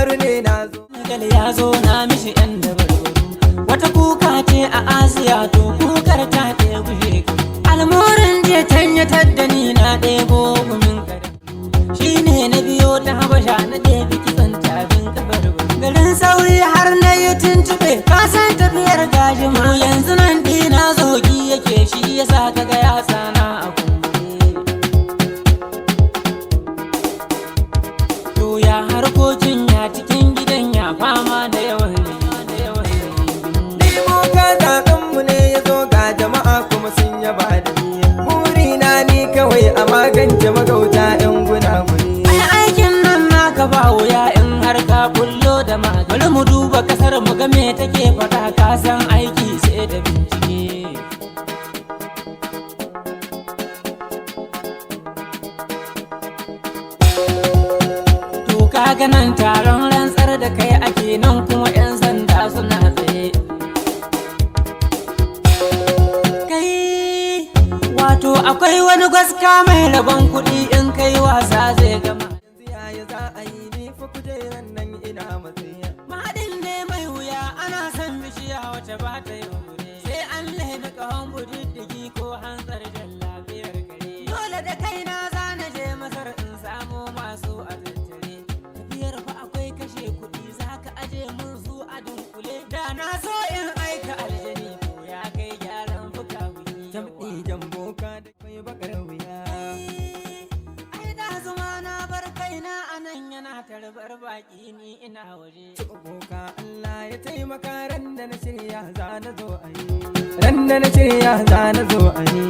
faru ne na zo. Senegal ya zo na mishi yan dabarbaru. Wata kuka ce a Asiya, to kukar ta ɗebi shekaru. Almurin je can ya tadda ni na ɗebo gumin kare. Shi ne na biyo ta Habasha na ɗebi kitsan tafin kafar. Garin sauri har na yi tuntuɓe, ka san tafiyar gashi ma. Yanzu nan ɗina zogi yake, shi yasa kaga ya tsana a kumbure. To ya harkokin, ya cikin gidan, ya fama da yawan da yawan? Ni boka, zaɓen mu ne ya zo, ga jama'a kuma sun yaba da ni. Burina ni kawai a magance magauta 'yan gunaguni. Ai aikin nan naka ba wuya in har ka bullo da ma. Bari mu duba kasar mu ga me take faɗa, ka san aiki sai da bincike. To kaga nan taron rantsar da kai ake, nan kuma 'yan sanda suna tsaye. Kai, wato akwai wani gwaska mai rabon kuɗi, in kai wasa zai gama. Yanzu yaya za a yi? Ni fa kujeran nan ina matsayi. Mahaɗin ne mai wuya, ana son bishiya wacce ba ta yi hure. Sai an nemi ƙahon budiddigi ko hantsar jan lafiyar kare. Dole da kaina za na je Masar in samo masu a tattare. Tafiyar fa akwai kashe kuɗi, za ka aje mun su a dunkule. Da na so in aika aljani ko ya kai gyaran fuka-fuki. Jam'i jamboka da kai bakar wuya. Ai da zuma na bar kaina a nan yana tarbar baki, ni ina waje. Boka, Allah ya taimaka, ran da na shirya za na zo a yi. Ran da na shirya za na zo a yi.